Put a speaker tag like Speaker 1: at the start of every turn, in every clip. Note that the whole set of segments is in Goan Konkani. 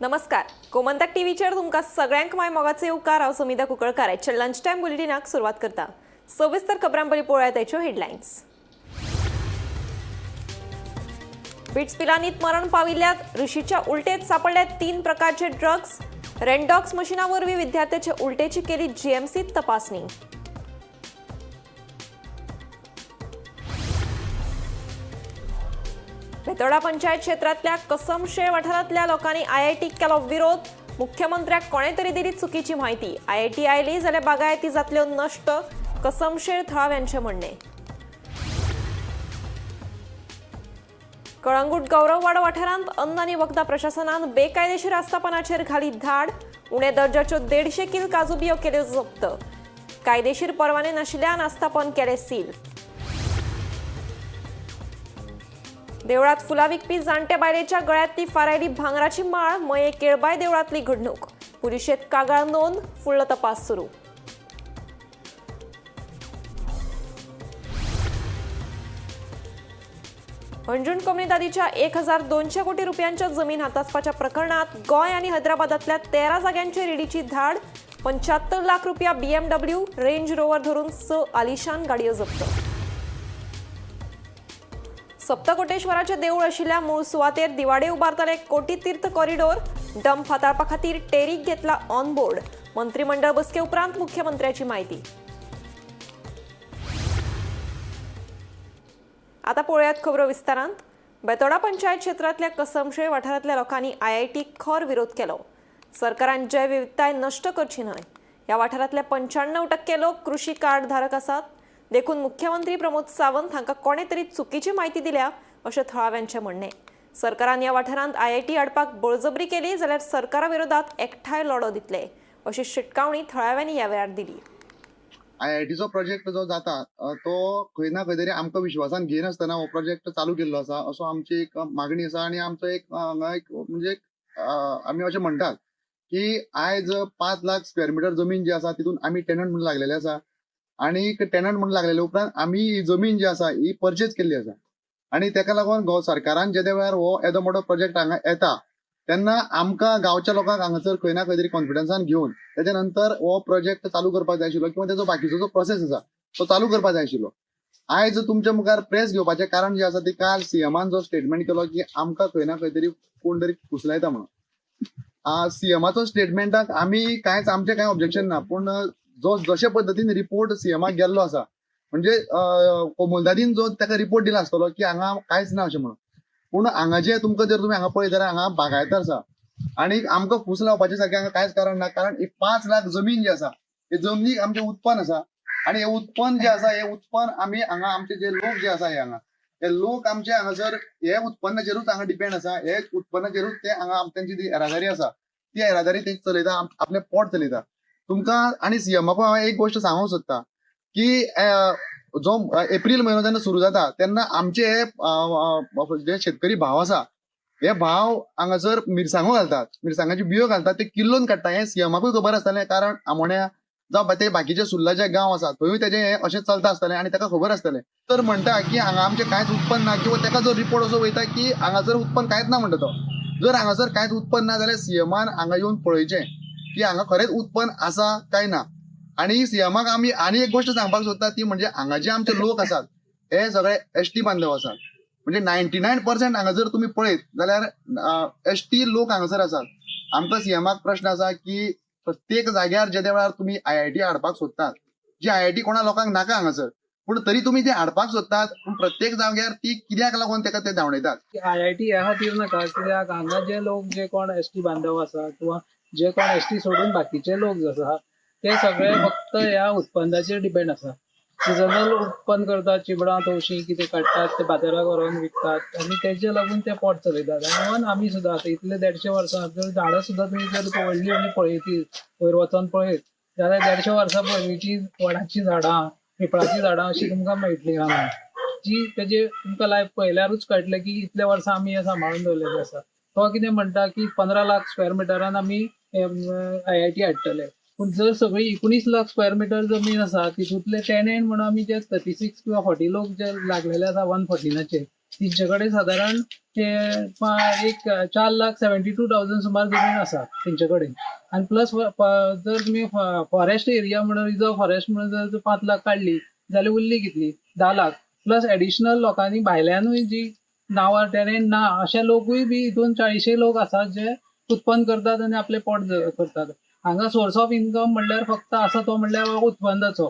Speaker 1: नमस्कार, गोमंतक टीव्हीचेर तुमकां सगळ्यांक माय मोगाचे येवकार. हांव समिता कुंकळकार. आयच्या लंच टायम बुलेटिनाक सुरवात करता. सविस्तर खबरां पयलीं पळोवया ताच्यो हेडलायन्स. बिट्स पिलानीत मरण पाविल्ल्या ऋषीच्या उलटेत सापडल्या 3 प्रकारचे ड्रग्ज. रेंडॉक्स मशिना वरवीं विद्यार्थ्याचे उलटेची केली जीएमसीत तपासणी. बेतोडा पंचायत क्षेत्रांतल्या कसमशेळ वाठारांतल्या लोकांनी आयआयटीक केलो विरोध. मुख्यमंत्र्याक कोणे तरी दिली चुकीची म्हायती. आयआयटी आयली जाल्यार बागायती जातल्यो नश्ट, कसमशेळ थळाव्यांचें म्हणणें. कळंगूट गौरववाडो वाठारांत अन्न आनी वखदां प्रशासनान बेकायदेशीर आस्थापनाचेर घाली धाड. उणे दर्जाच्यो 150 कील काजू बियो केल्यो जप्त. कायदेशीर परवाने नाशिल्ल्यान आस्थापन केलें सील. देवळात फुलां विकपी जाणटे बायलेच्या गळ्यांतली फारायली भांगराची माळ. मये केळबाय देवळांतली घडणूक. पुलिशेत कागाळ नोंद, फुडलो तपास सुरू. हणजूण कोमुनिदादीच्या 1200 कोटी रुपयांच्या जमीन हातासपाच्या प्रकरणात गोंय आनी हैदराबादातल्या 13 जाग्यांचेर ईडीची धाड. 75 लाख रुपया, बीएमडब्ल्यू, रेंज रोवर धरून 6 आलिशान गाडयो जप्त. सप्तकोटेश्वराचे देऊळ आशिल्ल्या मूळ सुवातेर दिवाडे उबारतले कोटी तीर्थ कॉरिडोर. डंप हाताळपा खातीर टेरीक घेतला ऑन बोर्ड. मंत्रिमंडळ बसके उपरांत मुख्यमंत्र्याची माहिती. आता पळोवयात खबरो विस्तारांत. बेतोडा पंचायत क्षेत्रांतल्या कसमशेळ वाठारांतल्या लोकांनी आयआयटीक खर विरोध केलो. सरकारान जैवविविधताय नश्ट करची न्हय. ह्या वाठारांतले 95% लोक कृषी कार्ड धारक आसात. देखून मुख्यमंत्री प्रमोद सावंत हांकां कोणे तरी चुकीची म्हायती दिल्या अशें थळाव्यांचें म्हणणें. सरकारान ह्या वाठारांत आयआयटी हाडपाक बळजबरी केली जाल्यार सरकारा विरोधात एकठांय लढो दितले अशी शिटकावणी थळाव्यांनी ह्या वेळार दिली.
Speaker 2: आयआयटीचो प्रोजेक्ट जो जाता तो खंय ना खंय तरी आमकां विश्वासान घेयनासतना हो प्रोजेक्ट चालू केल्लो आसा असो आमची एक मागणी आसा. आनी आमचो एक हांगा एक म्हणजे आमी अशें म्हणटात की आयज 5 लाख स्क्वेअर मिटर जमीन जी आसा तितून आमी टेनंट म्हणून लागलेले आसा. आनी टेनंट म्हणून लागलेले उपरांत आमी ही जमीन जी आसा ही परचेज केल्ली आसा. आनी तेका लागून सरकारान जेदे वेळार हो येदो मोठो प्रोजेक्ट हांगा येता तेन्ना आमकां गांवच्या लोकांक हांगासर खंय ना खंय तरी कॉन्फिडन्सान घेवन तेच्या नंतर हो प्रोजेक्ट चालू करपाक जाय आशिल्लो किंवा तेजो बाकीचो जो प्रोसेस आसा तो चालू करपाक जाय आशिल्लो. आयज तुमच्या मुखार प्रेस घेवपाचें कारण जें आसा ती काल सीएमान जो स्टेटमेंट केलो की आमकां खंय ना खंय तरी कोण तरी फुसलायता म्हणून. सीएमाचो स्टेटमेंटाक आमी कांयच आमचें कांय ऑब्जेक्शन ना, पूण जो जशे पद्दतीन रिपोर्ट सीएमाक गेल्लो आसा म्हणजे कोमुलदादीन जो ताका रिपोर्ट दिला आसतलो की हांगा कांयच ना अशें म्हणून, पूण हांगा जे तुमकां जर तुमी हांगा पळयत जाल्यार हांगा बागायत आसा आनी आमकां फूस लावपाचें सारकें हांगा कांयच कारण ना. कारण एक 5 लाख जमीन जी आसा हे जमनीक आमचें उत्पन्न आसा आनी हें उत्पन्न जें आसा हें उत्पन्न आमी हांगा आमचे जे लोक जे आसा हे हांगा हे लोक आमचे हांगासर हे उत्पन्नाचेरूच हांगा डिपेंड आसा. हे उत्पन्नाचेरूच ते हांगा तेंची जी येरादारी आसा ती येरादारी ते चलयता, आपलें पोट चलयता. तुमकां आनी सीएमाकूय हांव एक गोश्ट सांगूंक सोदता की जो एप्रील म्हयनो जेन्ना सुरू जाता तेन्ना आमचे हे जे शेतकरी भाव आसा हे भाव हांगासर मिरसांगो घालतात, मिरसांगाच्यो बियो घालतात, ते किल्लोन काडटा. हें सीएमाकूय खबर आसतलें, कारण आमोण्या जावं ते बाकीचे सुर्ला जे गांव आसा थंयूय तेजें हें अशें चलता आसतलें आनी ताका खबर आसतलें. तर म्हणटा की हांगा आमचें कांयच उत्पन्न ना किंवा ताका जो रिपोर्ट असो वयता की हांगासर उत्पन्न कांयच ना म्हणटा तो. जर हांगासर कांयच उत्पन्न ना जाल्यार सीएमान हांगा येवन पळयचें की हांगा खरेंच उत्पन्न आसा काय ना. आनी सीएमाक आमी आनी एक गोश्ट सांगपाक सोदता ती म्हणजे हांगा जे आमचे लोक आसात हे सगळे एसटी बांधव आसात. म्हणजे 99% हांगा जर तुमी पळयत जाल्यार एसटी लोक हांगासर आसात. आमकां सीएमाक प्रश्न आसा की प्रत्येक जाग्यार जेद्या वेळार तुमी आयआयटी हाडपाक सोदतात, जी आयआयटी कोणा लोकांक नाका हांगासर, पूण तरी तुमी ती हाडपाक सोदतात, पूण प्रत्येक जाग्यार ती कित्याक लागून तेका ते धांवडयतात?
Speaker 3: आयआयटी ह्या खातीर नाका कित्याक हांगा जे लोक जे कोण एसटी बांधव आसा किंवा जे कोण एसटी सोडून बाकीचे लोक जे आसा ते सगळे फक्त ह्या उत्पन्नाचेर डिपेंड आसा. सिजनल उत्पन्न करतात, चिबडां तवशीं कितें काडटात ते बाजाराक व्हरोन विकतात आनी तेजे लागून ते पोट चलयतात. आनी इवन आमी सुद्दां आतां इतले 150 वर्सां जर झाडां सुद्दां तुमी जर व्हडली व्हडली पळयती वयर वचोन पळयत जाल्यार 150 वर्सां पयलींची वडाचीं झाडां, पिंपळाचीं झाडां अशीं तुमकां मेळटली रानांत, जी तेजे तुमकां लायफ पळयल्यारूच कळटलें की इतले वर्सां आमी हें सांबाळून दवरलेलें आसा. तो कितें म्हणटा की 15 लाख स्क्वेअर मिटरान आमी आयआयटी हाडटले, पूण जर सगळी 19 लाख स्क्वेअर मिटर जमीन आसा तितूंतले टेनेंट म्हणून आमी जे 36 किंवा 40 लोक जे लागलेले आसा 114नाचेर तेंचे कडेन सादारण ते एक 4,72,000 सुमार जमीन आसा तेंचे कडेन. आनी प्लस जर तुमी फॉरेस्ट एरिया म्हणून रिजर्व फॉरेस्ट म्हणून जर 5 लाख काडली जाल्यार उरली कितली 10 लाख. प्लस एडिशनल लोकांनी भायल्यानूय जी नांवां टेनेंट ना अशे लोकूय बी हितून 40 लोक आसात जे उत्पन्न करतात आनी आपलें पोट करतात. हांगा सोर्स ऑफ इन्कम म्हणल्यार फक्त आसा तो म्हणल्यार उत्पन्नाचो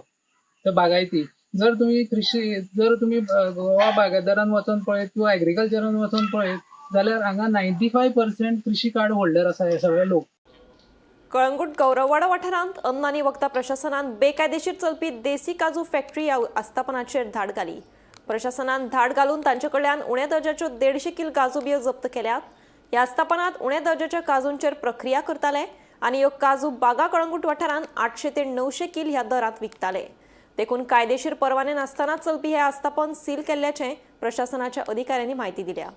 Speaker 3: ते बागायती. जर तुमी कृषी जर तुमी गोवा बागायतदारान वचोन पळयत किंवा एग्रीकल्चरान वचोन पळयत जाल्यार हांगा 95% कृषी कार्ड होल्डर आसा हे सगळे लोक.
Speaker 1: कळंगूट गौरववाडा वाठारांत अन्न आनी वखदां प्रशासनान बेकायदेशीर चलपी देसी काजू फॅक्टरी ह्या आस्थापनाचेर धाड घाली. प्रशासनान धाड घालून तांचे कडल्यान उण्या दर्जाच्यो 150 किल काजू बियो जप्त केल्यात. ह्या आस्थापनांत उण्या दर्जाच्या काजूंचेर प्रक्रिया करताले आनी ह्यो काजू बागा कळंगूट वाठारांत 800 ते 900 किल ह्या दरांत विकताले. देखून कायदेशीर परवाने नासतना चलपी हे आस्थापन सील केल्ल्याचें प्रशासनाच्या अधिकाऱ्यांनी म्हायती दिल्या.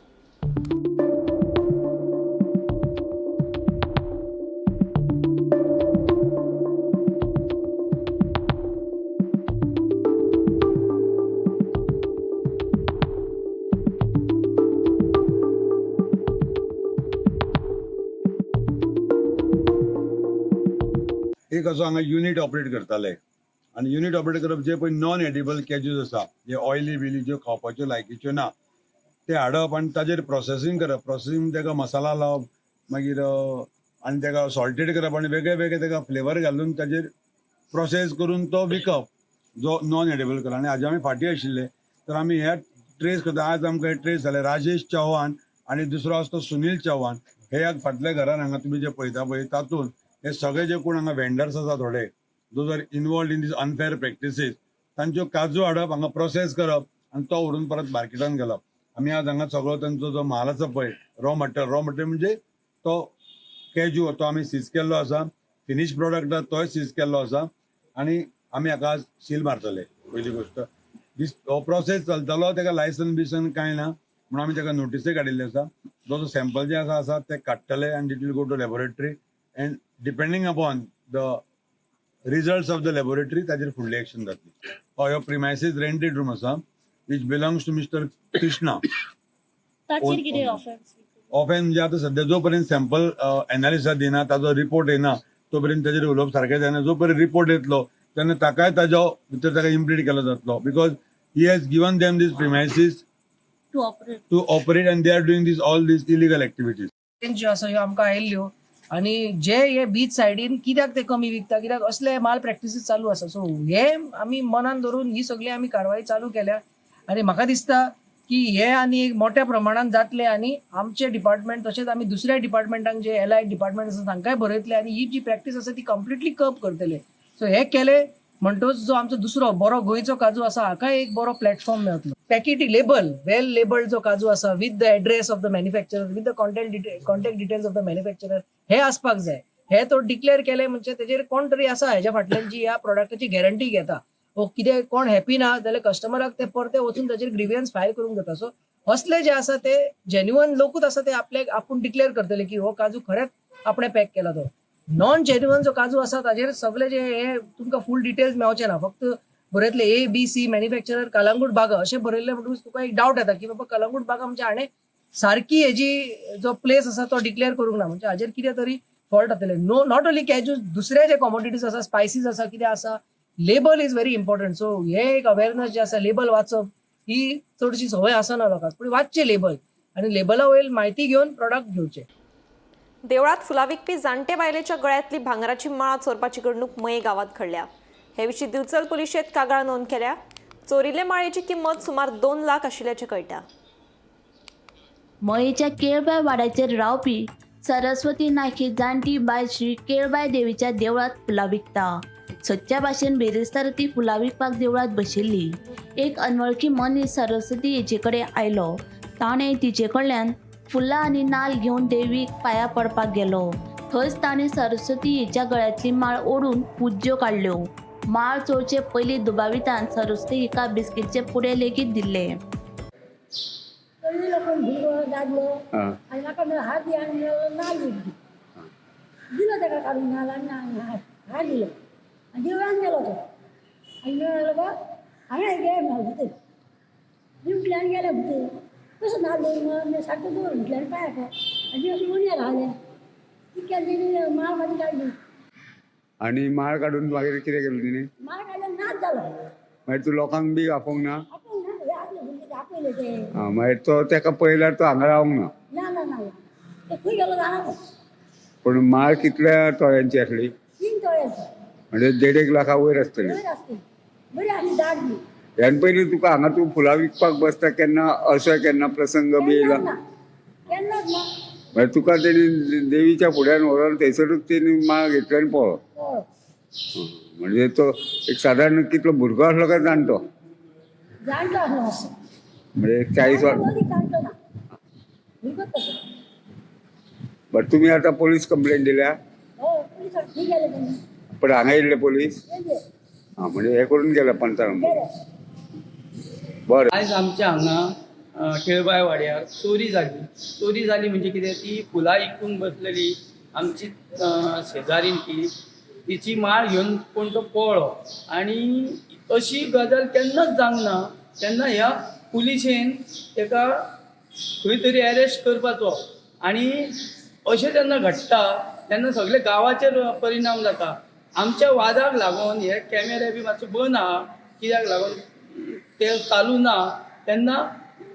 Speaker 4: एक असो हांगा युनीट ऑपरेट करताले आनी युनीट ऑपरेट करप जे पळय नॉन एडिबल कॅज्यूज आसा, जे ऑयली बिली ज्यो खावपाच्यो लायकीच्यो ना ते हाडप आनी ताजेर प्रोसेसींग करप. प्रोसेसींग ताका मसाला लावप, मागीर आनी ताका सॉल्टेड करप आनी वेगळे वेगळे ताका फ्लेवर घालून ताजेर प्रोसेस करून तो विकप जो नॉन एडिबल करप. आनी हाजे आमी फाटीं आशिल्ले तर आमी हे ट्रेस करता. आज आमकां हे ट्रेस जाले राजेश चौहान आनी दुसरो आसा तो सुनील चौहान. हे ह्या फाटल्या घरान हांगा तुमी जे पळयता पळय तातूंत हे सगळे जे कोण हांगा वेंडर्स आसा थोडे those are involved in these unfair practices, तांच्यो काजू हाडप हांगा प्रोसेस करप आनी तो व्हरून परत मार्केटान घालप. आमी आज हांगा सगळो तांचो जो म्हाल आसा पळय रॉ मटेरियल, रॉ मटेरियल म्हणजे तो कॅज्यू तो आमी सीज केल्लो आसा, फिनीश प्रोडक्ट आसा तोय सीज केल्लो आसा आनी आमी हाका आज सील मारतले. पयली गोश्ट दीस हो प्रोसेस चलतलो, ताका लायसन बिसन कांय ना म्हणून आमी ताका नोटीसय काडिल्ली आसा. जो जो सॅम्पल जे आसा आसा ते काडटले आनी it will go to laboratory and depending upon the results of the laboratory ताजेर फुडली एक्शन जातली. हय, हो प्रिमायसीस रेंटेड रूम आसा which belongs to mister Krishna.
Speaker 5: ताचेर कितें ऑफेन्स?
Speaker 4: ऑफेन्स म्हणजे आतां सद्या जो पर्यंत सॅम्पल एनालिसिस दिना, ताजो रिपोर्ट येना तो पर्यंत ताजेर उलोवप सारकें जायना. जो पर्यंत रिपोर्ट येतलो तेन्ना ताकाय ताजो भितर ताका इम्प्लीट केलो जातलो because he has given them these premises
Speaker 5: to operate
Speaker 4: to operate and they are doing these all these illegal activities.
Speaker 6: ज्यो आसा ह्यो आमकां आयिल्ल्यो आनी जे हे बीच सायडीन कित्याक ते कमी विकता, कित्याक असले माल प्रॅक्टिसीस चालू आसा. सो हे आमी मनान धरून ही सगळी आमी कारवाई चालू केल्या आनी म्हाका दिसता की हे आनी एक मोठ्या प्रमाणान जातले आनी आमचे डिपार्टमेंट तशेंच आमी दुसऱ्या डिपार्टमेंटांक जे एलायड डिपार्टमेंट आसा तांकांय बरयतले आनी ही जी प्रॅक्टीस आसा ती कंप्लिटली कर्ब करतले. सो हे केले म्हणटोच जो आमचो दुसरो बरो गोंयचो काजू आसा हाकाय एक बरो प्लॅटफॉर्म मेळटलो. पॅकेटी लेबल वेल लेबल्ड जो काजू आसा with the address of the manufacturer, with the contact details of the manufacturer हे आसपाक जाय. हे तो डिक्लेअर केले म्हणजे तेजेर कोण तरी आसा हेज्या फाटल्यान जी ह्या प्रोडक्टाची गॅरंटी घेता वो कितें कोण हॅपी ना जाल्यार कस्टमराक ते परते वचून ताचेर ग्रिवियन्स फायल करूंक जाता. सो असले जे आसा ते जेन्युअन लोकूच आसा ते आपल्याक आपूण डिक्लेअर करतले की हो काजू खरेंच आपणें पॅक केला. तो नॉन जेन्युअन जो काजू आसा ताजेर सगळे जे हे तुमकां फूल डिटेल्स मेळचे ना, फक्त बरयतले A B C manufacturer Calangute Baga अशें बरयल्लें म्हणटकूच तुका एक डावट येता की बाबा कलंगूट बागा म्हणजे हाणें सारकी हेजी जो प्लेस आसा तो डिक्लेअर करूंक ना, म्हणजे हाजेर कितें तरी फॉल्ट जातले. नो not only कॅज्यूज, दुसरे जे कॉमोडिटीज आसा, स्पायसीस आसा, कितें आसा, label is very important. So हे एक अवेरनस जे आसा लेबल वाचप ही चडशी संवय आसना लोकांक, पूण वाचचें लेबल आनी लेबला वयर म्हायती घेवन प्रोडक्ट घेवचे.
Speaker 1: देवळात फुलां विकपी जाणटे बायलेच्या गळ्यांतली भांगराची माळ चोरपाची घडणूक मये गावात घडल्या. हे विशीं दिवचल पुलिशेंत कागाळ नोंद केल्या. चोरिल्ले माळेची किंमत सुमार 2 लाख आशिल्ल्याचें कळटा.
Speaker 7: मयेच्या केळबाय वाड्याचेर रावपी सरस्वती नायक ही जाणटी बायल श्री केळबाय देवीच्या देवळात फुलां विकता. सदच्या भाशेन बिरेस्तारा ती फुलां विकपाक देवळात बशिल्ली. एक अनवळखी मनीस सरस्वती हिचे कडेन आयलो. ताणें तिचे कडल्यान फुलां आनी नाल्ल घेवन देवीक पांयां पडपाक गेलो. थंयच ताणें सरस्वती हिच्या गळ्यांतली माळ ओडून पुज्यो काडल्यो. माळ चोरचे पयलीं दुबावितान सरस्वती हिका बिस्कीटचे पुडे लेगीत दिल्ले.
Speaker 8: पयलीं लोकांक भुरगो दादलो आनी म्हाका म्हणलो हात दी आनी म्हणलो नाल्ल दी. दिलो ताका काडून नाल्ल आनी हार दिलो आनी देवळान गेलो तो आनी म्हणलो बाबा हांवें गे म्हणलो भितर. उठले आनी गेले भितर. कसो नाल्ल दवरून म्हणजे सारको दवर म्हटलें आनी पांया पड आनी अशी उणयार घालें ती केली तेणी माळ मागीर काडली.
Speaker 4: आनी माळ काडून मागीर कितें केलें तिणें?
Speaker 8: माळ काडल्यार नाच जालो.
Speaker 4: मागीर तूं लोकांक बी आपोवंक ना?
Speaker 8: आपूण ना, हे आसले भुरगे आपयले ते.
Speaker 4: आं, मागीर तो तेका पळयल्यार तो हांगा रावंक ना?
Speaker 8: ना ना ना, ते खंय गेलो जाणा कोण.
Speaker 4: पूण माळ कितल्या तोळ्यांची आसली?
Speaker 8: 3 तोळ्याची.
Speaker 4: म्हणजे 1.5 लाखा वयर आसतली.
Speaker 8: वयर आसली, बरी आसली दाट बी.
Speaker 4: ह्यान पयलीं तुका हांगा तूं फुलां विकपाक बसता केन्ना असो केन्ना प्रसंग बी येयला?
Speaker 8: केन्नाच ना, केन्नाच ना.
Speaker 4: मागीर तुका तेणी देवीच्या फुड्यान व्हरोन थंयसरूच तेणी माळ घेतली आनी पळो.
Speaker 8: पळो.
Speaker 4: म्हणजे तो एक सादारण कितलो भुरगो आसलो काय जाणटो?
Speaker 8: जाणटो आसलो मातसो.
Speaker 4: म्हणजे 40 वर्सां.
Speaker 8: जाणटो ना, भुरगोच तसो.
Speaker 4: बरं, तुमी आतां पोलीस कंप्लेन दिल्या?
Speaker 8: हो, पुलीस खंय गेले तेणी?
Speaker 4: पण हांगा येयल्ले पोलीस?
Speaker 8: येयले.
Speaker 4: आं, म्हणजे हे करून गेले पंचांग.
Speaker 8: गेले.
Speaker 4: बरें.
Speaker 3: आयज आमच्या हांगा केळबाय वाड्यार चोरी जाली. चोरी जाली म्हणजे कितें, ती फुलां इकून बसलेली आमची शेजारीन, ती तिची माळ घेवन कोण तो पळ्ळो. आनी अशी गजाल केन्नाच जावंक ना. तेन्ना ह्या पुलिशेन तेका खंय तरी एरेस्ट करपाचो. आनी अशें जेन्ना घडटा तेन्ना सगळे गांवाचेर परिणाम जाता. आमच्या वादाक लागून हे कॅमेरे बी मातशे बंद आहा, कित्याक लागून ते चालू ना. तेन्ना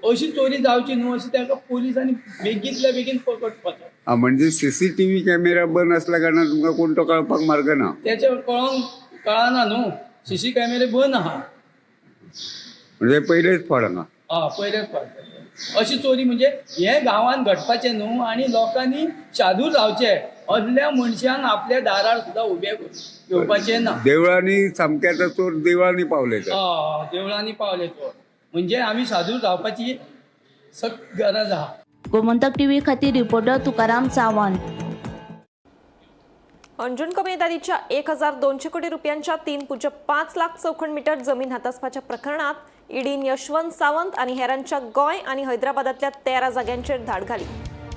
Speaker 3: अशी चोरी जावची न्हू अशी ताका पुलिसांनी बेगींतल्या बेगीन पकडपाचो.
Speaker 4: आं, म्हणजे सीसीटीव्ही कॅमेरा बंद आसल्या कारणान तुमकां कोण तो कळपाक मार्ग ना.
Speaker 3: तेचे कळोंक कळना न्हू, सीसी कॅमेरे बंद आहा.
Speaker 4: म्हणजे पयलेच फावट हांगा.
Speaker 3: हय, पयलेच फावट अशी चोरी म्हणजे हे गांवांत घडपाचें न्हू. आनी लोकांनी शादूर रावचें, असल्या मनशांक आपल्या दारार सुद्दां उबे घेवपाचें ना.
Speaker 4: देवळांनी सामके आतां चोर देवळांनी पावले तर.
Speaker 3: हय, देवळांनी पावले चोर. म्हणजे आमी सादूर रावपाची सक्त गरज आहा.
Speaker 7: गोमंतक टीव्ही खातीर रिपोर्टर तुकाराम सावंत.
Speaker 1: अंजुण कबीरदारीच्या 1200 कोटी रुपयांच्या 3.5 लाख चौखण मीटर जमीन हातासपाच्या प्रकरणात ईडीन यशवंत सावंत आणि हेरांच्या गोंय आणि हैदराबादातल्या 13 जाग्यांचेर धाड घाली.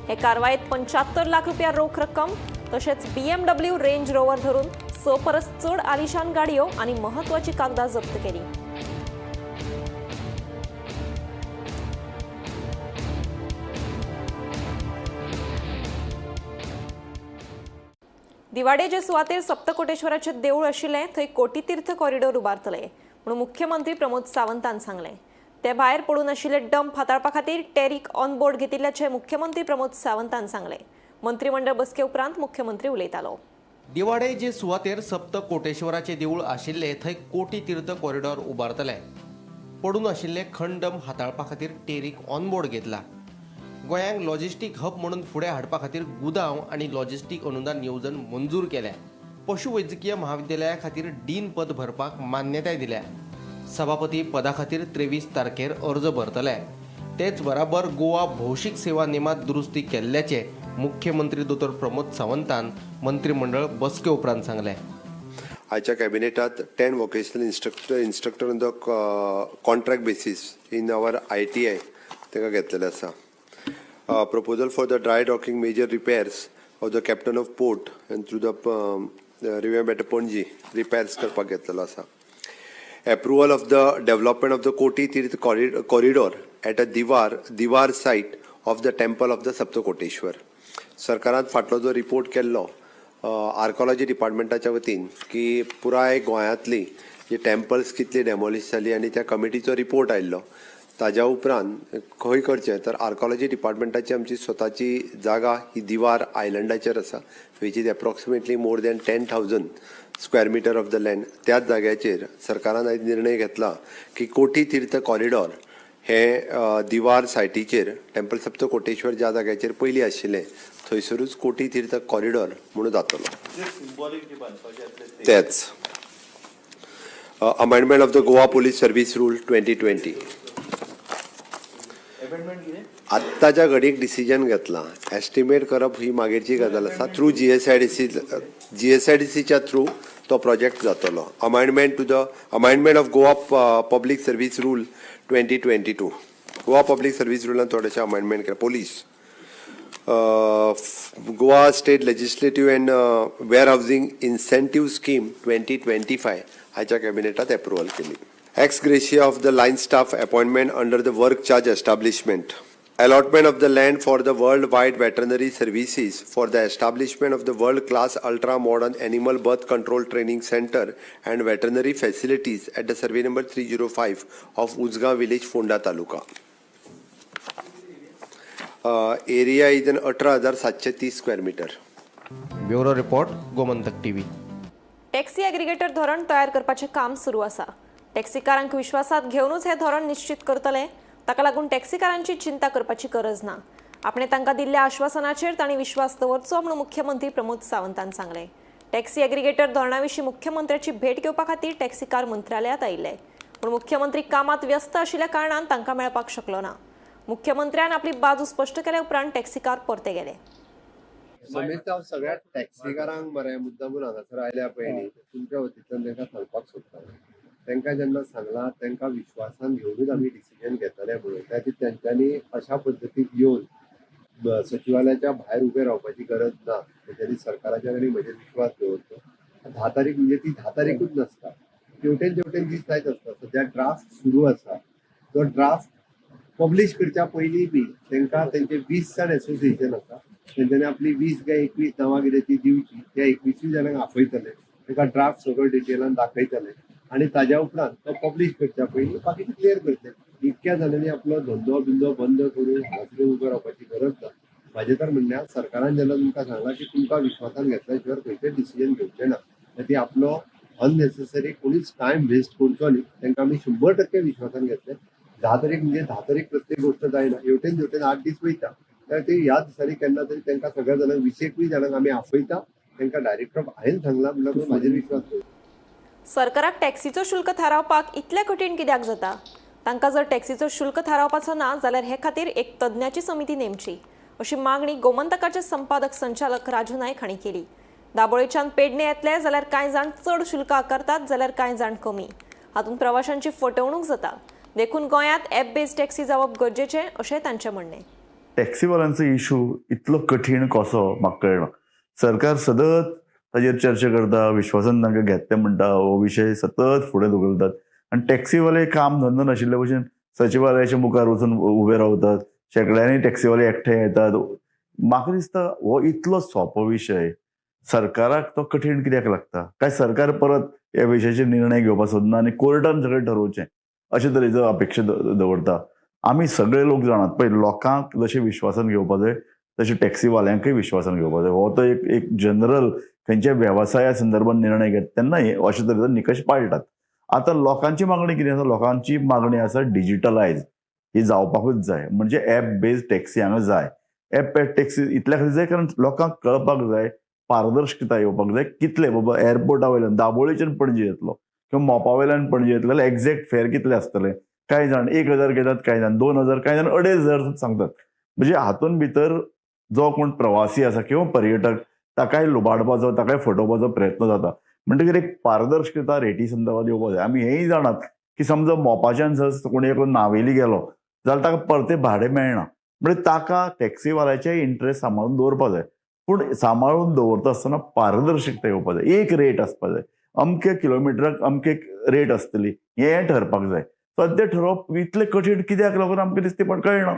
Speaker 1: हे कारवायेत 75 लाख रुपया रोख रक्कम तशेंच BMW range रोवर धरून 6 परस चड आलिशान गाडयो आणि महत्वाची कागदां जप्त केली. दिवाडे जे सुवातेर सप्तकोटेश्वराचे देऊळ आशिल्लें थंय कोटीतीर्थ कॉरिडॉर उबारतले म्हणून मुख्यमंत्री प्रमोद सावंतान सांगलें. ते भायर पडून आशिल्ले डंप हाताळपा खातीर टेरीक ऑन बोर्ड घेतिल्ल्याचें मुख्यमंत्री प्रमोद सावंतान सांगलें. मंत्रीमंडळ बसके उपरांत मुख्यमंत्री उलयतालो.
Speaker 9: दिवाडे जे सुवातेर सप्तकोटेश्वराचे देऊळ आशिल्ले थंय कोटी तीर्थ कॉरिडॉर उबारतले. पडून आशिल्ले खंडम हाताळपा खातीर टेरीक ऑन बोर्ड घेतला. गोंयांक लॉजिस्टीक हब म्हणून फुडें हाडपा खातीर गुदांव आनी लॉजिस्टीक अनुदान येवजण मंजूर केल्या. पशुवैजकीय महाविद्यालया खातीर डीन पद भरपाक मान्यताय दिल्या. सभापती पदा खातीर 23 तारखेर अर्ज भरतले. तेच बराबर गोवा भौशीक सेवा नेमात दुरुस्ती केल्ल्याचे मुख्यमंत्री दोतोर प्रमोद सावंतान मंत्रीमंडळ बसके उपरांत सांगलें.
Speaker 10: आयच्या कॅबिनेटात 10 vocational instructor on the contract basis in our ITI तांकां घेतलेले आसा. Proposal for the dry docking major repairs of the captain of port and through the revamp at Panaji repairs करपाक घेतलेलो आसा. Approval of the development of the Koti Tirth corridor at a Diwar site of the temple of the Saptakoteshwar. सरकारान फाटलो जो रिपोर्ट केल्लो आर्कोलॉजी डिपार्टमेंटाच्या वतीन की पुराय गोंयांतली जी टेम्पल्स कितली डेमोलिश जाली आनी त्या कमिटीचो रिपोर्ट आयिल्लो, ताज्या उपरांत खंय करचें तर आर्कोलॉजी डिपार्टमेंटाची आमची स्वताची जागा ही दिवार आयलंडाचेर आसा, which is approximately more than 10,000 square meter of the land. त्याच जाग्याचेर सरकारान आयज निर्णय घेतला की कोटी तीर्थ कॉरिडॉर हे दिवार सायटीचेर टेम्पल सप्तकोटेश्वर ज्या जाग्याचेर पयलीं आशिल्लें थंयसरूच कोटी तीर्थ कॉरिडॉर म्हणून जातलो. तेच amendment of the Goa Police Service Rule 2020. आत्ताच्या घडीक डिसिजन घेतला, एस्टिमेट करप ही मागीरची गजाल आसा. थ्रू जीएसआयडीसी, जीएसआयडीसीच्या थ्रू तो प्रोजेक्ट जातलो. Amendment of Goa Public Service Rule 2022. Goa Public Service रुलान थोडेशें अमेंडमेंट केलें. Police, Goa State Legislative and Warehousing Incentive Scheme 2025 हाच्या कॅबिनेटात एप्रुवल केली. Ex gratia of the line staff appointment under the work charge establishment. Allotment of the land for the worldwide veterinary services for the establishment of the world class ultra modern animal birth control training center and veterinary facilities at the survey number 305 of Ujgaon village, Ponda taluka. Area is an 18,730 square meter.
Speaker 9: Bureau report, Gomantak TV.
Speaker 1: Taxi aggregator धोरण तयार करपाचें काम सुरू आसा. टॅक्सीकारांक विश्वासात घेवनूच हें धोरण निश्चित करतले. ताका लागून टॅक्सीकारांची चिंता करपाची गरज ना. आपणे तांकां दिल्ल्या आश्वासनाचेर तांणी विश्वास दवरचो म्हूण मुख्यमंत्री प्रमोद सावंतान सांगलें. टॅक्सी एग्रीगेटर धोरणा विशीं मुख्यमंत्र्याची भेट घेवपा खातीर टॅक्सीकार मंत्रालयांत आयिल्ले, पूण मुख्यमंत्री कामात व्यस्त आशिल्ल्या कारणान तांकां मेळपाक शकलो ना. मुख्यमंत्र्यान आपली बाजू स्पश्ट केल्या उपरांत टॅक्सीकार परते गेले.
Speaker 10: समेत हांव सगळ्या टॅक्सीकारांक मरे मुद्दामून हांगासर आयल्या पळय न्ही, तुमच्या वतींतल्यान तांकां सांगपाक सोदता. तांकां जेन्ना सांगलां तांकां विश्वासान घेवनूच आमी डिसिजन घेतले म्हणून. त्या खातीर तेंच्यांनी अशा पद्दतीन येवन सचिवालयाच्या भायर उबे रावपाची गरज ना. तेंच्यांनी सरकाराचेर आनी म्हजेर विश्वास दवरचो. 10 तारीख म्हणजे ती 10 तारीखूच नासता, तेवटेन तेवटेन दीस जायत आसता. सद्या ड्राफ्ट सुरू आसा. तो ड्राफ्ट पब्लीश करच्या पयलीं बी तांकां तेंचे 20 जाण एसोसिएशन आसा, तेंच्यांनी आपली 20 काय 21 नांवां कितें ती दिवची. त्या 21 जाणांक आपयतले, तांकां ड्राफ्ट सगळो डिटेलान दाखयतले आनी ताज्या उपरांत तो पब्लीश करच्या पयलीं बाकीचे क्लियर करतले. इतक्या जाणांनी आपलो धंदो बिंदो बंद करून हांगासर उबो रावपाची गरज ना. म्हाजें तर म्हणणें आसा, सरकारान जेन्ना तुमकां सांगलां की तुमकां विश्वासान घेतल्या शिवाय खंयचें डिसिजन घेवचें ना, ती आपलो अननेसेसरी कोणीच टायम वेस्ट करचो न्ही. तांकां आमी 100% विश्वासान घेतले. 10 तारीख म्हणजे 10 तारीख प्रत्येक गोष्ट जायना, हेवटेन तेवटेन 8 दीस वयता. त्या खातीर ह्या दिसांनी केन्ना तरी तांकां सगळ्या जाणांक, 20एकूय जाणांक आमी आपयता. तांकां डायरेक्टर हांवें सांगलां म्हणल्यार म्हाजेर विश्वास दवर.
Speaker 1: सरकाराक टॅक्सीचो शुल्क थारावपाक इतलें कठीण कित्याक जाता? तांकां जर टॅक्सीचो शुल्क थारावपाचो ना जाल्यार हे खातीर एक तज्ञाची समिती नेमची, अशी मागणी गोमंतकाचे संपादक संचालक राजू नायक हांणी केली. दाबोळेच्यान पेडणे येतले जाल्यार कांय जाण चड शुल्क आकारतात जाल्यार कांय जाण कमी. हातूंत प्रवाशांची फटवणूक जाता. देखून गोंयांत एप बेज टॅक्सी जावप गरजेचें, अशें तांचें म्हणणें.
Speaker 11: टॅक्सीवाल्यांचो इशू इतलो कठीण कसो म्हाका कळना. सरकार सतत ताजेर चर्चा करता, विश्वासान तांकां घेतले म्हणटा, हो विशय सतत फुडें धुकलतात आनी टॅक्सीवाले काम धंदो नाशिल्ले भशेन सचिवालयाच्या मुखार वचून उबे रावतात. शेंकड्यांनी टॅक्सीवाले एकठांय येतात. म्हाका दिसता हो इतलो सोंपो विशय सरकाराक तो कठीण कित्याक लागता काय? सरकार परत ह्या विशयाचेर निर्णय घेवपाक सोदना आनी कोर्टान सगळें ठरोवचें अशे तरेचो अपेक्षा दवरता. आमी सगळे लोक जाणात पळय, लोकांक जशें विश्वासान घेवपा जाय तशें टॅक्सीवाल्यांकय विश्वासान घेवपा जाय. हो तो एक एक जनरल खंयच्या वेवसाया संदर्भात निर्णय घेता तेन्ना हे अशे तरेचो निकश पाळटात. आतां लोकांची मागणी कितें आसा? लोकांची मागणी आसा डिजिटलायज ही जावपाकूच जाय, म्हणजे एप बेज्ड टॅक्सी हांगा जाय. एप बेज्ड टॅक्सी इतल्या खातीर जाय कारण लोकांक कळपाक जाय, पारदर्शकता येवपाक जाय, कितले बाबा एअरपोर्टा वयल्यान दाबोळीच्यान पणजे येतलो किंवा मोपा वयल्यान पणजे येतलो जाल्यार एक्झॅक्ट फेर कितले आसतले. कांय जाण 1000 घेतात, कांय जाण 2000, कांय जाण 2500 सांगतात. म्हणजे हातून भितर जो कोण प्रवासी आसा किंवा पर्यटक ताकाय लुबाडपाचो, ताकाय फटोवपाचो प्रयत्न जाता. म्हणटकीर एक पारदर्शकता रेटी संदर्भात येवपाक जाय. आमी हेंय जाणात की समजा मोपाच्यान जर कोणी एकलो नावेली गेलो जाल्यार ताका परतें भाडें मेळना. म्हणजे ताका टॅक्सीवाल्याचेय इंट्रस्ट सांबाळून दवरपाक जाय, पूण सांबाळून दवरता आसतना पारदर्शकता येवपाक जाय. एक रेट आसपाक जाय, अमके किलोमिटराक अमके रेट आसतली हें ठरपाक जाय. सद्या ठरोवप इतलें कठीण कित्याक लागून आमकां दिसता पण कळना.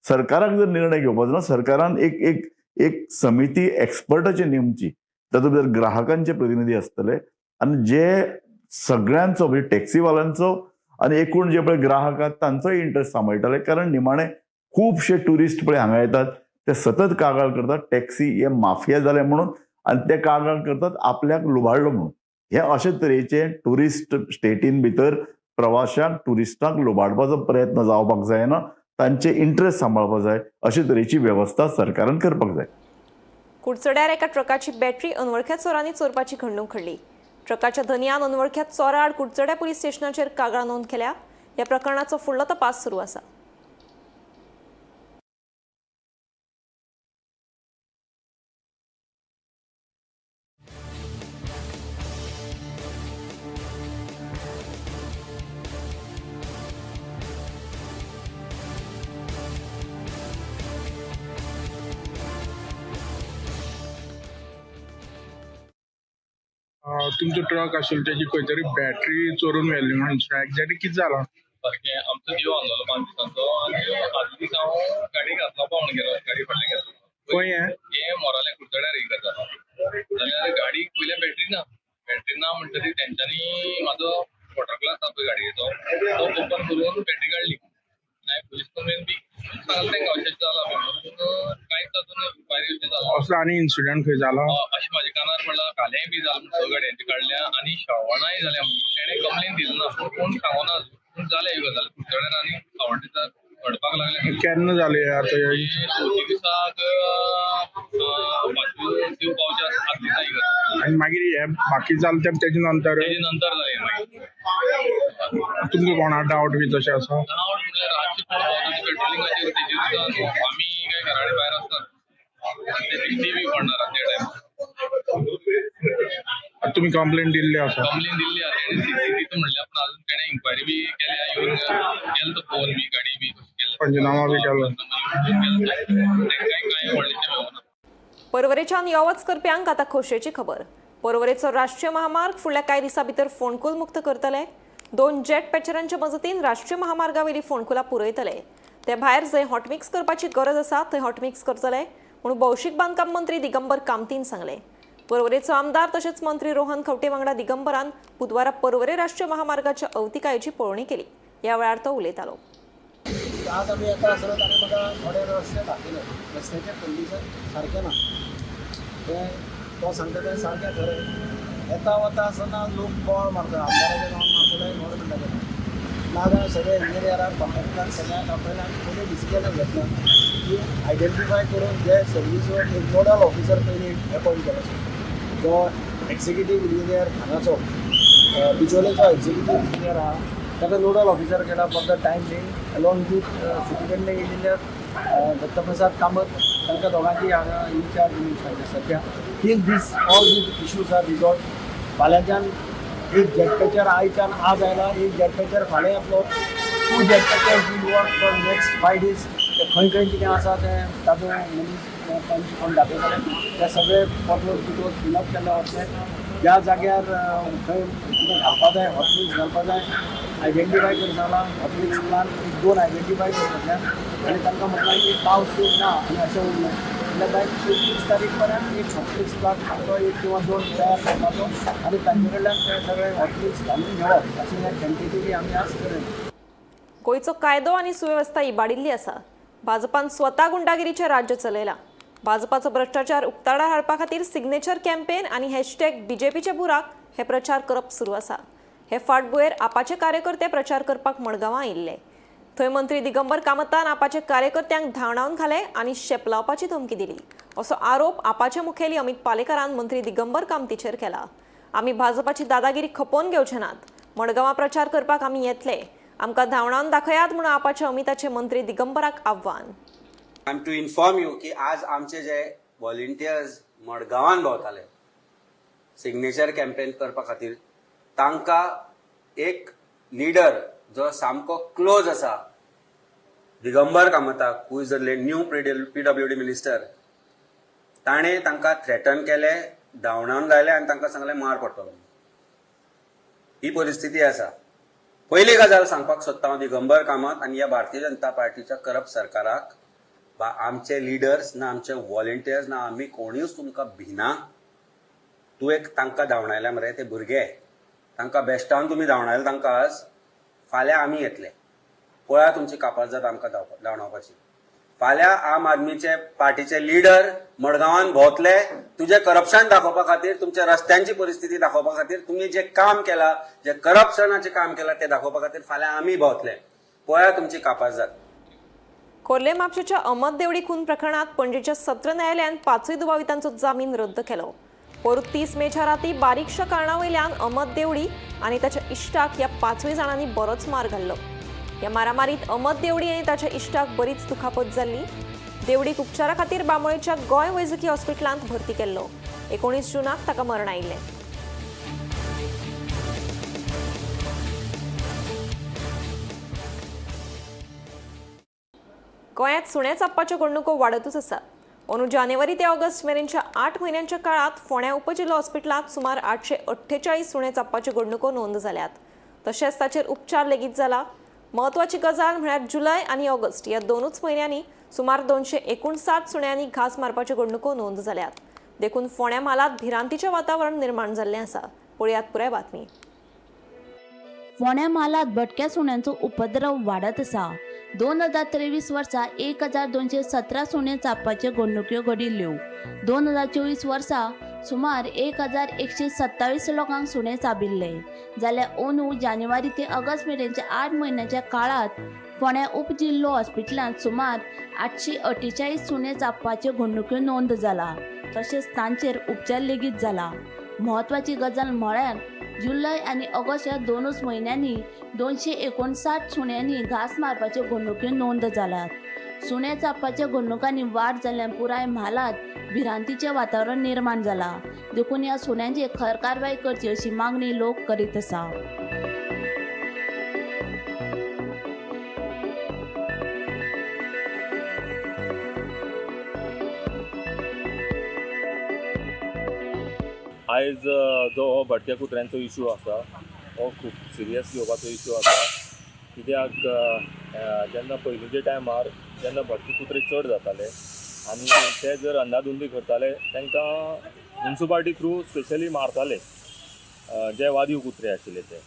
Speaker 11: सरकाराक जर निर्णय घेवपाचो ना, सरकारान एक एक एक समिती एक्सपर्टाची नेमची, तातूंत भितर ग्राहकांचे प्रतिनिधी आसतले आनी जे सगळ्यांचो म्हणजे टॅक्सीवाल्यांचो आनी एकूण जे पळय ग्राहक आहात तांचोय इंट्रस्ट सांबाळटले. कारण निमाणे खुबशे ट्युरिस्ट पळय हांगा येतात ते सतत कागाळ करतात टॅक्सी हे माफिया जाले म्हणून आनी ते कागाळ करतात आपल्याक लुबाडलो म्हणून. हे अशे तरेचे ट्युरिस्ट स्टेटीन भितर प्रवाशांक, ट्युरिस्टांक लुबाडपाचो प्रयत्न जावपाक जायना. तांचे इंट्रस्ट सांबाळपाक जाय. अशे तरेची वेवस्था सरकारान करपाक जाय.
Speaker 1: कुडचड्यार एका ट्रकाची बॅटरी अनवळख्या चोरांनी चोरपाची घडणूक घडली. ट्रकाच्या धनयान अनवळख्या चोराआड कुडचड्या पुलीस स्टेशनाचेर कागाळ नोंद केल्या. ह्या प्रकरणाचो फुडलो तपास सुरू आसा.
Speaker 12: तुमचो ट्रक आशिल्लो तेजी खंय तरी बॅटरी चोरून व्हेल्ली म्हणून, एक्झॅक्टली कितें जालां? सारकें आमचो देव आहलोलो 5 दिसांचो आनी आदले दिसा हांव गाडी घातलो पावण गेलो, गाडी फाटल्यान घेतलो.
Speaker 13: खंय हें?
Speaker 12: हें मोरालें कुडचड्यार एक गजाल जाल्यार गाडीक पयलें बॅटरी ना. बॅटरी ना म्हणटकीर तेंच्यांनी म्हाजो वॉटर ग्लास आसा पळय गाडयेचो, तो ओपन करून बॅटरी काडली. हांवें पुलीस कंप्लेन बी सांगलें तांकां, अशें जालां म्हणून, पूण कांयच अजून इन्क्वायरी अशें जालां.
Speaker 13: असलो आनी इन्सिडंट खंय जाला?
Speaker 12: अशें म्हाज्या कानार पडलां, कालेय बी जालां म्हूण, स गाडयांची काडल्या आनी श्रवणाय जाल्या म्हणून. तेणें कंप्लेन दिली ना, पूण कोण सांगोना अजून. पूण जालें ही गजाल कुडचड्यार आनी सावड्डें घडपाक लागलें.
Speaker 13: केन्ना जालें आतां हें?
Speaker 12: चवथी दिसाक, पांचव्यो देव पावच्या आदल्या दिसा ही गजाल.
Speaker 13: आनी मागीर हे बाकी जालें तें तेजे नंतर?
Speaker 12: तेजे नंतर जालें मागीर.
Speaker 13: तुमकां कोणा डावट बी तशें आसा?
Speaker 12: डावट म्हणल्यार रातची कोण भोंवता ते पेट्रोलिंगाचेर, तेजेर सुद्दां न्हू. आमी काय घरा कडेन भायर आसतात आनी ते दिश्टी बी पडना रातच्या टायमार.
Speaker 13: आतां तुमी कंप्लेन दिल्ली आसा?
Speaker 12: कंप्लेन दिल्ली आहा. तेणें सीसी दिता म्हणल्या, पूण अजून तेणें इन्क्वायरी बी केल्या, येवन गेलो तो पळोवन बी गाडी बी कशी केल्या.
Speaker 13: पंचनामा बी केलो?
Speaker 12: तांकांय कांय व्हडलेशें मेळना.
Speaker 1: पर्वरेच्यान यो वच करप्यांक आतां खोशयेची खबर. पर्वरेचो राष्ट्रीय महामार्ग फुडल्या कांय दिसां भितर फोंडकुल मुक्त करतले. दोन जेट पॅचरांच्या मजतीन राष्ट्रीय महामार्गावेली फोंडकुलां पुरयतले. ते भायर जंय हॉटमिक्स करपाची गरज आसा थंय हॉटमिक्स करतले म्हणून भौशीक बांदकाम मंत्री दिगंबर कामतीन सांगलें. पर्वरेचो आमदार तशेंच मंत्री रोहन खंवटे वांगडा दिगंबरान बुधवारा पर्वरे राष्ट्रीय महामार्गाच्या अवतिकायेची पळोवणी केली. ह्या वेळार तो उलयतालो.
Speaker 14: आज आमी येता आसतना ताणें म्हाका थोडे रस्ते दाखयले. रस्त्याचें कंडिशन सारकें ना तें तो सांगता तें सारकें खरें. येता वता आसतना लोक बोवाळ मारता, आमदाराचें नांव मारतले, व्हड म्हणटा तेका. नाजाल्यार सगळे इंजिनियराक, कॉन्ट्रॅक्टराक सगळ्यांक आपयला आनी पयलीं डिसिजन घेतला की आयडेंटिफाय करून जे सर्वीस एक नोडल ऑफिसर पयलीं एपॉयंट केलो, जो एक्झिक्युटीव इंजिनियर हांगाचो बिचोलेचो एक्झिक्युटीव इंजिनियर आहा, ताका नोडल ऑफिसर केला for the time being, along with superintending engineer Dattaprasad Kamat. तांकां दोगांची हांगा इन्चार्ज म्हणून सांगता सद्या, till this all these issues are resolved. फाल्यांच्यान एक जेट पॅचर आयच्यान आज आयला, एक जेट पॅचर फाल्यां येतलो. Two jet patcher will work for next 5 days. ते खंय खंय कितें आसा तें ताजो मनीस पंच कोण दाखयतले. ते सगळे पोटहोल बिटहोल फिलअप केल्ले वतले. ज्या जाग्यार खंय कितें घालपा जाय, हॉटमिक्स घालपा जाय, आयडेंटिफाय करून सांगलां. हॉटमिक्स प्लान एक दोन आयडेंटिफाय करून आनी तांकां म्हटलां की पावस ना आनी अशें उरलें जाल्यार बाय 30 तारीख पर्यंत एक हॉटमिक्स प्लांट आमचो एक किंवा दोन तयार करपाचो आनी तांचे कडल्यान ते सगळे हॉटमिक्स घालून घेवप, अशें हें टेंटेटिवली आमी आज करयला.
Speaker 1: गोंयचो कायदो आनी सुवेवस्था इबाडिल्ली आसा. भाजपान स्वता गुंडागिरीचें राज्य चलयलां. भाजपाचो भ्रश्टाचार उक्ताडार हाडपा खातीर सिग्नेचर कॅम्पेन आनी #बीजेपीचे बुराक हे प्रचार करप सुरू आसा. हे फाटभुंयेर आपाचे कार्यकर्ते प्रचार करपाक मडगांवां आयिल्ले. थंय मंत्री दिगंबर कामतान आपाचे कार्यकर्त्यांक धांवडावन घाले आनी शेपलावपाची धमकी दिली, असो आरोप आपाचे मुखेली अमित पालेकारान मंत्री दिगंबर कामतीचेर केला. आमी भाजपाची दादागिरी खपोवन घेवचे नात. मडगांवां प्रचार करपाक आमी येतले. आमकां धांवडावन दाखयात म्हणून आपाचे अमिताचे मंत्री दिगंबराक आव्हान.
Speaker 15: I am to inform you की आज आमचे जे व्हॉलेंटियर्स मडगांवान भोंवताले सिग्नेचर कॅम्पेन करपा खातीर, तांकां एक लिडर जो सामको क्लोज आसा Digambar कामताक, who is the new PWD minister, ताणें तांकां थ्रेटन केले, धांवडावन लायले आनी तांकां सांगलें मार पडटलो. ही परिस्थिती आसा. पयली गजाल सांगपाक सोदता हांव दिगंबर कामत आनी ह्या भारतीय जनता पार्टीच्या करप्ट सरकाराक, बा आमचे लिडर्स ना, आमचे व्हॉलेंटियर्स ना, आमी कोणूच तुमकां भिना. तूं एक तांकां धांवडायल्या मरे, ते भुरगे, तांकां बेश्टावन तुमी धांवडायले तांकां आज. फाल्यां आमी येतले, पळया तुमची कापाझदाद आमकां धांवडावपाची. फाल्यां आम आदमीचे पार्टीचे लिडर मडगांवान भोंवतले तुजें करप्शन दाखोवपा खातीर, तुमच्या रस्त्यांची परिस्थिती दाखोवपा खातीर, तुमी जे काम केलां, जे करप्शनाचें काम केलां तें दाखोवपा खातीर फाल्यां आमी भोंवतले. पळया तुमची कापाझदाद.
Speaker 1: खोर्ले म्हापशेच्या अहमद देवडी खून प्रकरणात पणजेच्या सत्र न्यायालयान पाचूय दुबावितांचो जामीन रद्द केलो. पोरूं 30 मेच्या राती बारीकशा कारणा वयल्यान अहमद देवडी आनी ताच्या इश्टाक ह्या पाचूय जाणांनी बरोच मार घाल्लो. ह्या मारामारीत अहमद देवडी आनी ताच्या इश्टाक बरीच दुखापत जाल्ली. देवडीक उपचारा खातीर बांबोळेच्या गोंय वैजकी हॉस्पिटलांत भरती केल्लो. 19 जूनाक ताका मरण आयिल्लें. गोंयांत सुण्या चाबपाच्यो घडणुको वाडतूच आसात. अंदू जानेवारी ते ऑगस्ट मेरेनच्या 8 म्हयन्यांच्या काळात फोंड्या उपजिल्हो हॉस्पिटलांत सुमार 848 सुणे चाबपाच्यो घडणुको नोंद जाल्यात. तशेंच ताचेर उपचार लेगीत जाला. म्हत्वाची गजाल म्हळ्यार जुलय आनी ऑगस्ट ह्या दोनूच म्हयन्यांनी सुमार 259 सुण्यांनी घांस मारपाच्यो घडणुको नोंद जाल्यात. देखून फोंड्या म्हालांत भिरांतीचें वातावरण निर्माण जाल्लें आसा. पळयात पुराय बातमी.
Speaker 7: फोंड्या म्हालांत भटक्या सुण्यांचो उपद्रव वाडत आसा. 2023 वर्सा 1217 सुणे चाबपाच्यो घडणुक्यो घडिल्ल्यो. 2024 वर्सा सुमार 1127 लोकांक सुणे चाबिल्ले. जाल्यार अंदू जानेवारी ते ऑगस्ट मेरेनच्या 8 म्हयन्याच्या काळांत फोंड्या उपजिल्लो हॉस्पिटलांत सुमार 848 सुणे चाबपाच्यो घडणुक्यो नोंद जाला. तशेंच तांचेर उपचार लेगीत जाला. म्हत्वाची गजाल म्हळ्यार जुलय आनी ऑगस्ट ह्या दोनूच म्हयन्यांनी 259 सुण्यांनी घांस मारपाच्यो घडणुक्यो नोंद जाल्यात. सुणे चाबपाच्या घडणुकांनी वाड जाल्ल्यान पुराय म्हालांत भिरांतीचें वातावरण निर्माण जालां. देखून ह्या सुण्यांचेर खर कारवाय करची अशी मागणी लोक करीत आसा.
Speaker 12: आयज जो हो भटक्या कुत्र्यांचो इशू आसा हो खूब सिरियस घेवपाचो इशू आसा. कित्याक जेन्ना पयलींच्या टायमार जेन्ना भटके कुत्रे चड जाताले आनी ते जर अंदाधुंदी करताले तांकां म्युनिसिपालिटी थ्रू स्पेशली मारताले जे वादीव कुत्रे आशिल्ले ते.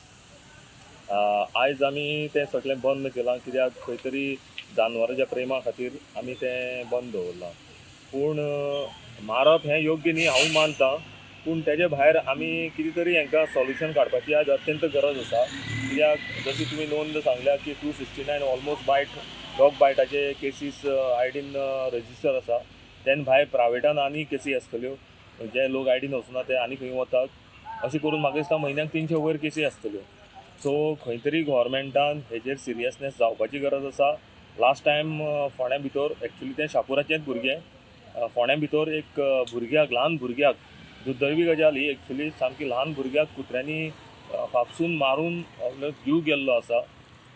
Speaker 12: आयज आमी तें सगळें बंद केलां कित्याक खंय तरी जानवराच्या प्रेमा खातीर आमी तें बंद दवरलां. पूण मारप हें योग्य न्ही हांवूय मानता, पूण तेजे भायर आमी कितें तरी हांकां सोल्युशन काडपाची आज अत्यंत गरज आसा. कित्याक जशी तुमी नोंद सांगल्या की 269 ऑलमोस्ट बायट डॉग बायटाचे केसीस आयडीन रजिस्टर आसा. तेन भायर प्रायवेटान आनी केसी आसतल्यो, जे लोक आयडीन वचना ते आनी खंय वतात. अशें करून म्हाका दिसता म्हयन्याक 300 वयर केसी आसतल्यो. सो खंय तरी गोवोरमेंटान हेजेर सिरियसनेस जावपाची गरज आसा. लास्ट टायम फोंड्या भितर एक्चुली तें शापुराचेंच भुरगें फोंड्या भितर एक भुरग्याक, ल्हान भुरग्याक, दुर्दैवी गजाल ही एक्चुली सामकी ल्हान भुरग्याक कुत्र्यांनी फापसून मारून जीव गेल्लो आसा.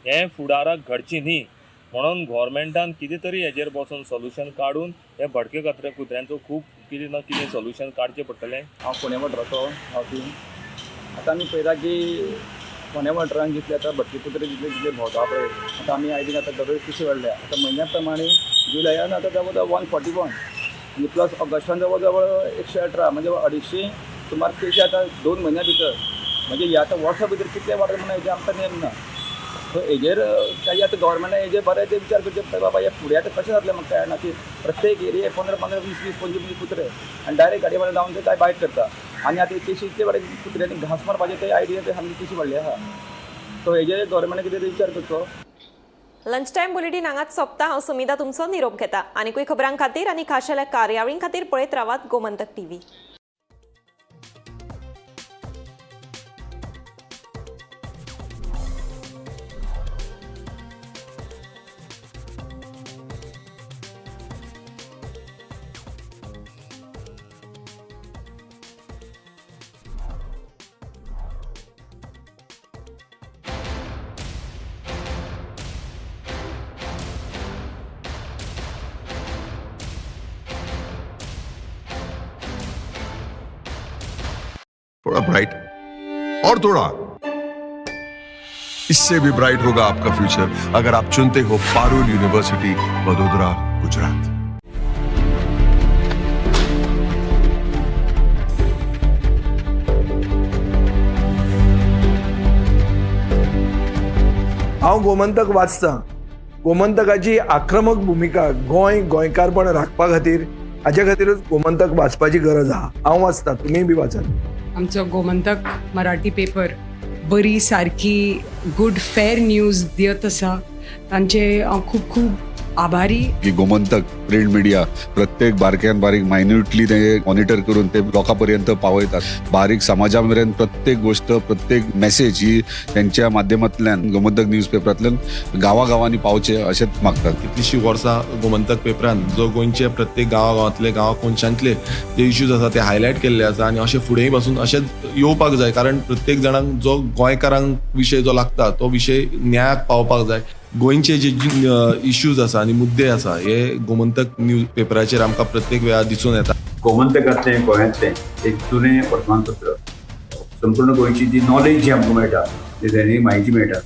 Speaker 12: हें फुडाराक घडचें न्ही म्हणून गोवोरमेंटान कितें तरी हेजेर बसून सोल्युशन काडून हे भटके कुत्र्यांचो खूब कितें ना कितें सोल्युशन काडचें पडटलें.
Speaker 16: हांव फोंड्या वाठाराचो गांवठी. आतां आमी पळयता की फोंड्या वाठारांत जितले आतां भटके कुत्रे जितले जितले भोंवता पळय, आतां आमी आयदीन आतां दर केसी वाडल्या. आतां म्हयन्या प्रमाणे जुलयान आतां जवळ जवळ 141 आनी प्लस ऑगस्टान जवळ जवळ 118, म्हणजे 250 सुमार केशी आतां 2 म्हयन्या भितर, म्हणजे ह्या आतां वर्सा भितर कितले वाडले म्हणून हेजेर आमकां नेम ना. सो हेजेर काही आतां गव्हर्मेंटान हेजेर बरें ते विचार करचे पडटा, बाबा हे फुडें आतां कशें जातलें म्हाका कळना की प्रत्येक एरिये 15 15 20 20 25 कुत्रे आनी डायरेक्ट गाडये वाले जावन ते काय बायट करता. आनी आतां केशी इतले वाडले कुत्र्यांनी घांस मारपाचे ते आयडिया ते सामकी केशी वाडली आसा. सो हेजेर गव्हर्मेंटान कितें तरी विचार करचो.
Speaker 1: लंच टायम बुलेटीन हांगाच सोंपता. हांव सुमिता तुमचो निरोप घेता. आनीकूय खबरां खातीर आनी खाशेल्या कार्यावळीं खातीर पळयत रावात गोमंतक टीव्ही.
Speaker 17: थोड़ा ब्राइट और थोड़ा इससे भी ब्राइट होगा आपका फ्यूचर अगर आप चुनते हो पारुल यूनिवर्सिटी वडोदरा गुजरात।
Speaker 18: हांव गोमंतक वाचतां. गोमंतकाची आक्रमक भुमिका गोंय गोंयकारपण राखपा खातीर, हाच्या खातीरूच गोमंतक वाचपाची गरज आहा. हांव वाचतां, तुमीय बी वाचात.
Speaker 19: आमचो गोमंतक मराठी पेपर बरी सारकी गुड फेर न्यूज दियत आसा, तांचे हांव खूब खूब आभारी.
Speaker 20: की गोमंतक प्रिंट मिडिया प्रत्येक बारक्यान बारीक मायन्युटली ते मॉनिटर करून ते लोकां पर्यंत पावयतात. बारीक समाजा मेरेन प्रत्येक गोष्ट, प्रत्येक मेसेज ही त्यांच्या माध्यमांतल्यान गोमंतक न्यूज पेपरांतल्यान गांवागांवांनी पावचे अशेंच मागतात.
Speaker 21: कितलीशीं वर्सां गोमंतक पेपरान जो गोंयचे प्रत्येक गांवागांवांतले, गांवा कोनशांतले जे इश्यूज आसा ते हायलायट केल्ले आसा आनी अशें फुडेंय पासून अशेंच येवपाक जाय, कारण प्रत्येक जाणांक जो गोंयकारांक विशय जो लागता तो विशय न्यायाक पावपाक जाय. गोंयचे जे इश्यूज आसा आनी मुद्दे आसा हे गोमंतक न्यूज पेपराचेर आमकां प्रत्येक वेळार दिसून येता.
Speaker 22: गोमंतकांतलें गोंयांतलें एक जुनें वर्तमानपत्र, संपूर्ण गोंयची जी नॉलेज जी आमकां मेळटा, जी दैनिक म्हायती मेळटा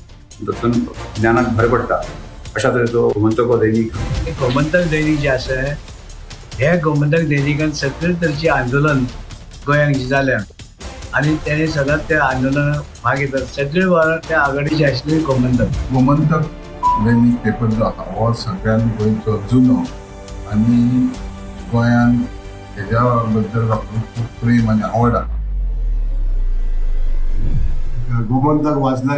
Speaker 22: तातूंत ज्ञानाक भर पडटा. अशा तरेचो गोमंतक हो दैनीक.
Speaker 2: गोमंतक दैनिक जे आसा, हे गोमंतक दैनिकान सगळे तरेचे आंदोलन गोंयांत जे जाल्या आनी तेणे सदांच त्या आंदोलनात भाग घेतात. सगळे वेळार त्या आघाडीचे आशिल्ले गोमंतक.
Speaker 5: गोमंतक दैनिक पेपर जो आसा हो सगळ्यान गोंयचो जुनो आनी गोंयान हेज्या बद्दल लोकांक खूब प्रेम आनी आवड आसा.
Speaker 23: गोमंतक वाचल्या.